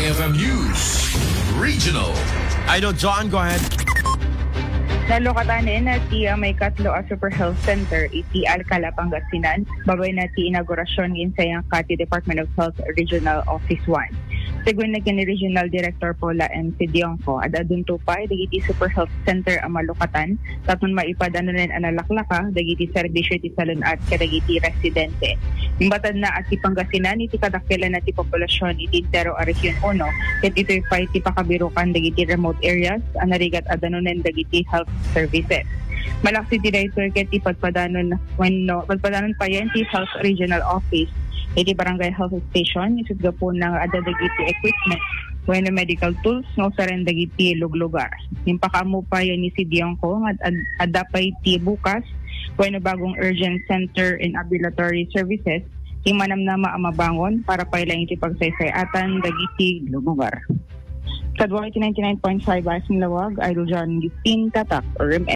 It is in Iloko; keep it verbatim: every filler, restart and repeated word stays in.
F M News Regional. Idol John, go ahead. Nalukatan ti, ah, maikatlo a Super Health Center iti Alcala, Pangasinan, babaen na ti inaugurasyon nga insayangka ti Department of Health Regional Office one. Segun na ken ni Regional Director Paula M. Sidionco, ad-adunto pay dagiti Super Health Center a malukatan tapno maipadanonen a nalaklaka dagiti serbisyo iti salun-at kadagiti residente. Imbatad na a ti Pangasinan iti kadakkelan na ti populasyon iti entero a Region uno, ket itoy pay ti pakabirukan dagiti remote areas a narigat a danonen dagiti health services. Malaksid ti daytoy ket ipadpadanon wenno padpadanon payen ti Health Regional Office iti Barangay Health Station isut gapuna nga adda dagiti equipment wenno medical tools nga usaren dagiti luglugar. Impakaammo pay ni Sidionco nga ad-, adda pay ti bukas wenno bagong urgent center and ambulatory services ti manamnama a mabangon para pay laeng iti pagsaysay-atan dagiti luglugar. Kadua iti ninety-nine point five Basin Lawag, Idol John Gustin, Tatak, R M N.